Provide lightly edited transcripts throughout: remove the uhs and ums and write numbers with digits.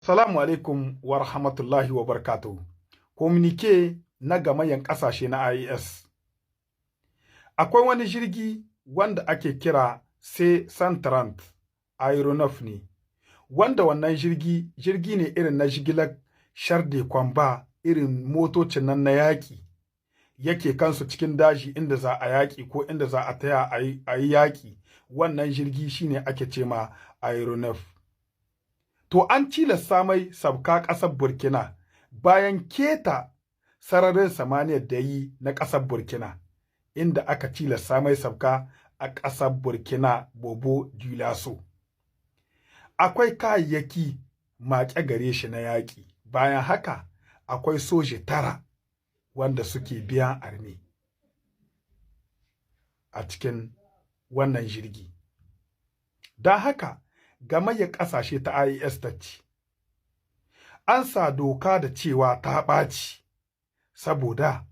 Salamu alaikum wa rahmatullahi wa barakatuhu. Communiqué na gamayan ƙasashe na IAS. Akwai wani jirgi wanda ake kira C-130 aéronef ne, wanda wannan jirgi jirgi ne irin na jigilar char de combat, irin motocin nan na yaƙi, yake kansu cikin daji inda za a yaƙi ko inda za a taya a yi yaƙi. Wannan jirgi shine ake ce ma aéronef. To, an tilasta mai sabka ƙasar Burkina bayan keta sararin samaniyar da yi na ƙasar Burkina, inda aka tilasta mai sabka a ƙasar Burkina, Bobo Dioulasso. Akwai kayayyaki maƙe gare shi na yaƙi. Bayan haka, akwai soji 9 wanda suke bien armés a cikin wannan jirgi. Don haka, gamayyar ƙasashe ta IAS ta ce, an sa doka da cewa ta ɓaci, saboda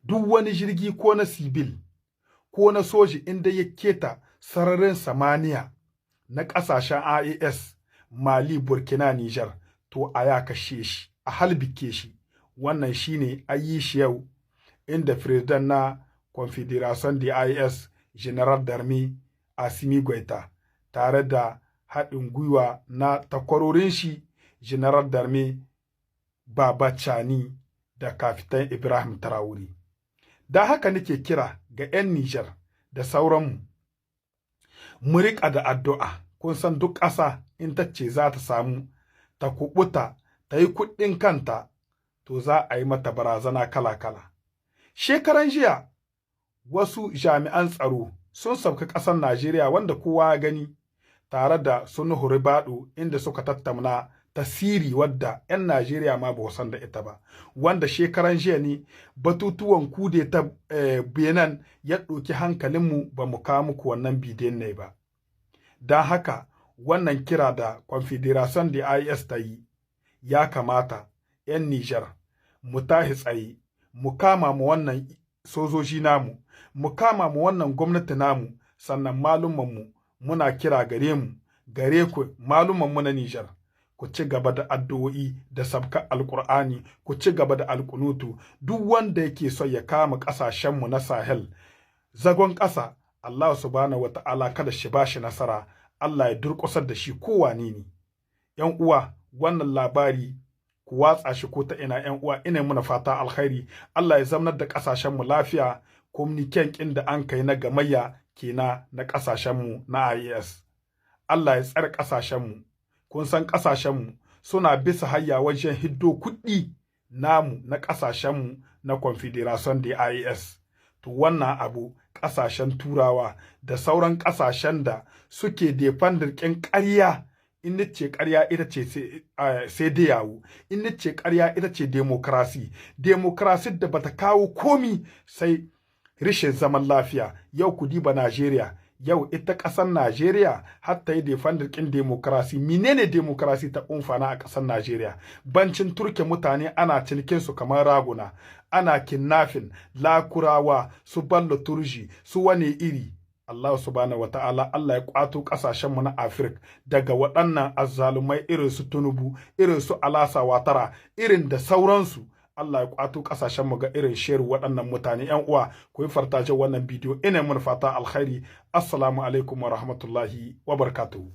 duk wani jirgi, ko na civil ko na soji, inda ya keta sararin samaniya na ƙasashen IAS, Mali, Burkina, Niger, to a ya kashe shi, a halbike shi. Wannan shine an yi shi yau, inda président na Confédération de IAS, Général d'Armée Assimi Goïta, tare da haɗin gwiwa na takwarorin shi, Général d'Armée Baba Tchiani da Capitaine Ibrahim Traoré. Don haka nake kira ga 'yan Nijar da sauranmu, mu riƙa da addu'a. Kun san duk ƙasa in ta ce za ta samu ta kuɓuta, ta yi kuɗin kanta, to za a yi mata barazana kala-kala. Shekaran jiya, wasu jami'an tsaro sun sauka ƙasar Najeriya, wanda kowa ya gani, tare da su Nuhu Ribadu, inda suka tattauna tasiri wadda 'yan Najeriya ma ba san da ita ba, wanda shekaran jiya ne batutuwan coup d'état Benin ya ɗauki hankalinmu, ba mu kawo muku wannan bidiyon ne ba. Don haka, wannan kira da Confédération de IAS ta yi, ya kamata 'yan Nijar mu tahi tsaye, mu kama mu wannan sojoji namu, mu kama mu wannan gwamnati namu. Sannan malumanmu, muna kira gare mu, gare ku, malumanmu na Nijar, ku ci gaba da addu'o'i da sabka Alkur'ani, ku ci gaba da alkunutu. Duk wanda yake son ya kama ƙasashenmu na Sahel zagon ƙasa, Allah subhanahu wata'ala kada shi ba shi nasara, Allah ya durƙusar da shi, kowane ne. ‘Yan uwa, wannan labari ku watsa shi ko ta ina. ‘Yan uwa, ina muna fata alkhairi. Allah ya zamanar da ƙasashenmu lafiya. Communiqué ƙin da an kai na gamayya kenan na ƙasashenmu na IAS. Allah ya tsare ƙasashenmu. Kun san ƙasashenmu suna bisa hayya wajen hiddo kuɗi namu na ƙasashenmu na Confédération de IAS. To, wannan abu, ƙasashen Turawa da sauran ƙasashen da suke défendre ƙin ƙarya, in ce ƙarya ita ce sai dai yawo, in ce ƙarya ita ce démocratie, démocratie da bata kawo komi sai rishin zaman lafiya. Yau ku diba Najeriya yau, ita ƙasar Najeriya har ta yi défendre ƙin démocratie. Menene démocratie ta umfana a ƙasar Najeriya, bancin turke mutane ana cinikin su kamar raguna, ana kidnapping, Lakurawa, su Bello Turji, su wane iri? Allah subhanahu wata'ala, Allah ya kwato kasashenmu na Afirka daga waɗannan azzalumai irin su Tinubu, irin su Alassane Ouattara, irin da sauransu. Allah ya kwato kasashenmu ga irin sheru waɗannan mutane. Ƴan uwa, ku yi partager wannan bidiyo. Ina mun fata alkhairi. Assalamu alaikum wa rahmatullahi wa barakatuhu.